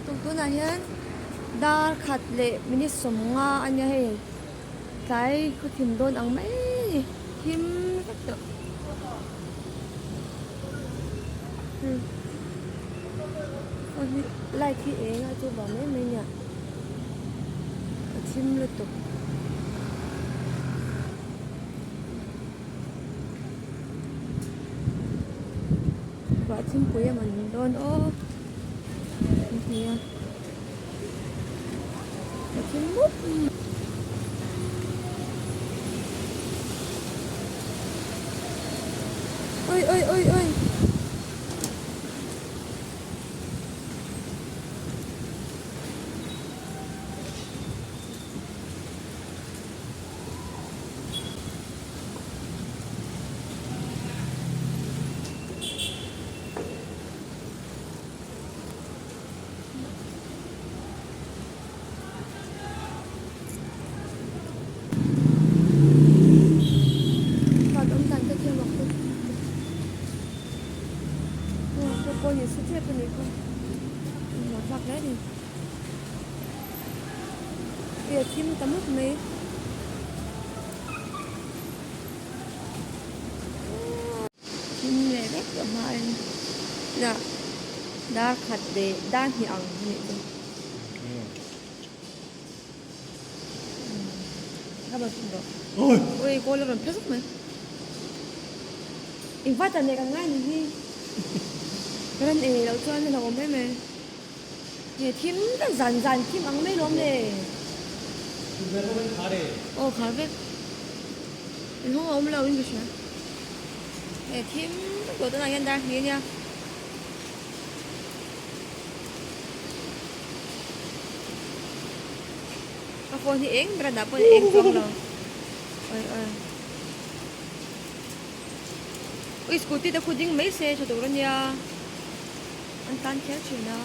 lutuk tunah hian dar khat leh minute sawmnga a nia hei tlai khawthim dawn ang mai a ni thim vek tawh light hi eng a chu vang mai mai a nia a thim lutuk. Ruah thingpui a man dawn aw an ti a a thim mup oi oi oi oi. Ui a thim ta mup mai. Thim leh vek tawh hma in dah dar khat leh dar hnih ang a nih chu. Ui kawl a rawn phe zuk mai. Inverter nei kan ngai ni hi. Ka rawn ei loh chuan a hlauhawm em em. Nge thim vek zan zan thim ang mai lawm le. Aw khar vek. In hawng a awm lo in ka hria. Nge thim vek tawh tunah hian dar hnih a nia. A phone hi eng ber a dah pawh eng chuang lo. Oi oi. Ui scooty te khu ding mai se tha tur a nia. An tan kher thin a.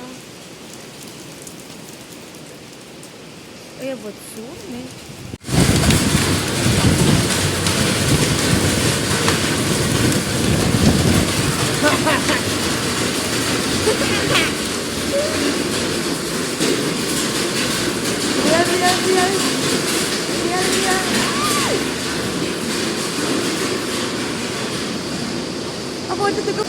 Ui a vawt sur mai. A vawt lutuk a.